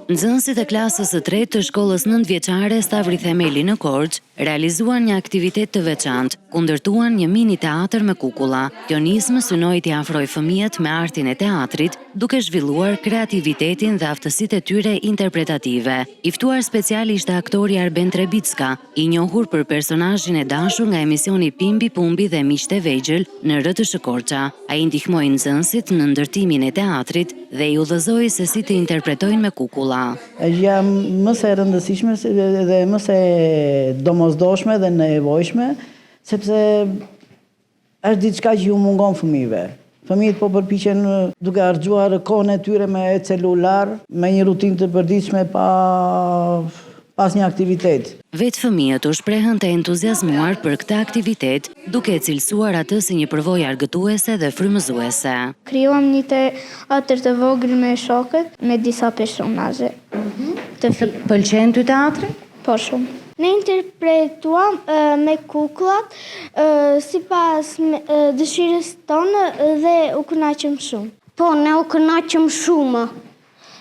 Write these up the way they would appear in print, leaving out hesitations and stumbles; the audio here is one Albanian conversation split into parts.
Nxënësit e klasës së tretë të shkollës nëntëvjeçare Stavri Themeli në Korçë realizuan një aktivitet të veçantë, ku ndërtuan një mini teatër me kukulla. Kjo nismë synoi t'i afrojë fëmijët me artin e teatrit, duke zhvilluar kreativitetin dhe aftësitë e tyre interpretative. I ftuar special ishte aktori Arben Trebicka, i njohur për personazhin e dashur nga emisioni Pimbi Pumbi dhe Miqtë e Vegjël në rtsh Korça. Ai ndihmoi nxënësit në ndërtimin e teatrit dhe i udhëzoi se si të interpretojnë me kukulla. Është gjëja më se e rëndësishme dhe më se e domosdoshme dhe nevojshme, sepse është diçka që ju mungon fëmijëve. Fëmijët po përpiqen duke harxhuar kohën e tyre me celular, me një rutinë të përditshme pa pa asnjë aktivitet. Vetë fëmijët u shprehën të entuziazmuar për këtë aktivitet, duke e cilësuar atë si një përvojë argëtuese dhe frymëzuese. Krijuam një teatër të vogël me shokët, me disa personazhe të filmit. Të pëlqen ty teatri? Po, shumë. Ne interpretuam me kukullat sipas dëshirës tonë dhe u kënaqëm shumë. Po, ne u kënaqëm shumë.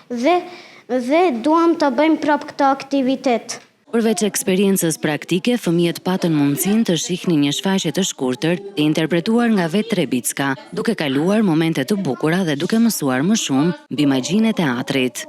Dhe dhe duam ta bëjmë prapë këtë aktivitet. Përveç eksperiencës praktike, fëmijët patën mundësinë të shihnin një shfaqje të shkurtër, të interpretuar nga vetë Trebicka, duke kaluar momente të bukura dhe duke mësuar më shumë mbi magjinë e teatrit.